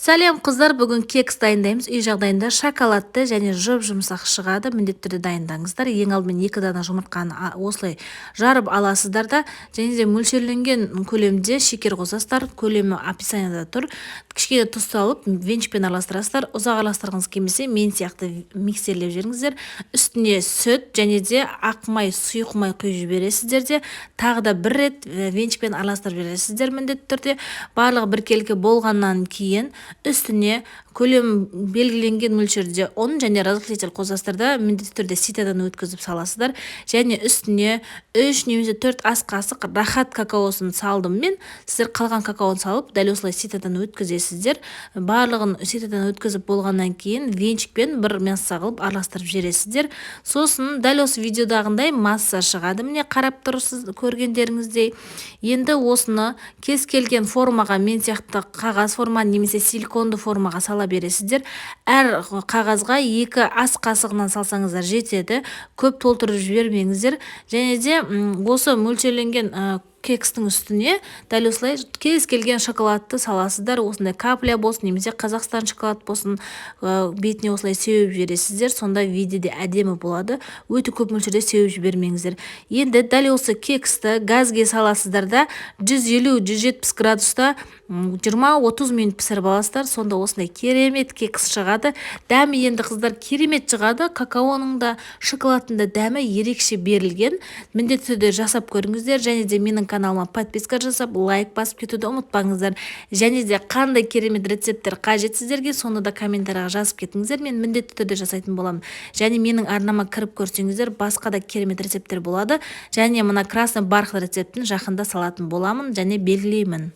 Сәлем, қыздар! Бүгін кекс дайындаймыз. Үй жағдайында шоколадты және жұп-жұмсақ шығады. Міндетті түрде дайындаңыздар. Ең алдымен 2 дана жұмыртқаны осылай жарып аласыздар да, және де мөлшерленген көлемде шекер қосасыздар. Көлемі описанияда тұр. Кішкене тұз салып, венчикпен араластырасыздар. Ұзақ араластырғыңыз келмесе, мен сияқты миксерлеп жіберіңіздер. Үстіне сүт және де ақ май, сұйық май құйып жібересіздер де, тағы да бір рет венчикпен араластырып жібересіздер міндетті түрде. Барлығы біркелкі болғаннан кейін үстіне көлем белгіленген мөлшерде ұн және разрыхлитель қосасыздар да, міндетті түрде ситодан өткізіп саласыздар. Және үстіне 3 немесе 4 ас қасық Рахат какаосын салдым мен. Сіздер қалған какаоны салып, дәл осылай ситодан өткізесіздер. Барлығын ситодан өткізіп болғаннан кейін венчикпен бір масса қылып араластырып жібересіздер. Сосын дәл осы видеодағындай масса шығады, міне, қарап тұрсыз, көргендеріңіздей. Енді осыны кез келген формаға, мен сияқты қағаз форма немесе силиконды формаға сала бересіздер. Әр қағазға 2 ас қасығынан салсаңыздар жетеді, көп толтырып жібермеңіздер. Және де осы мөлшерленген кекстің үстіне дәл осылай кез келген шоколадты саласыздар. Осындай капля болсын немесе Қазақстан шоколад болсын, бетіне осылай сеуіп жібересіздер. Сонда виді де әдемі болады. Өте көп мөлшерде сеуіп жібермеңіздер. Енді дәл осы кексті газге саласыздар да, 150-170 градуста 20-30 минут пісіріп аласыздар. Сонда осындай керемет кекс шығады. Дәмі енді, қыздар, керемет шығады. Какаоның да, шоколадтың да дәмі ерекше берілген. Міндетті түрде жасап көріңіздер. Және де менің каналыма подписка жасап, лайк басып кетуді ұмытпаңыздар. Және де қандай керемет рецепттер қажет сіздерге, соны да комментарийға жазып кетіңіздер, мен міндетті түрде жасайтын боламын. Және менің арнама кіріп көрсеңіздер, басқа да керемет рецепттер болады. Және мына красный бархат рецептін жақында салатын боламын және белгілеймін.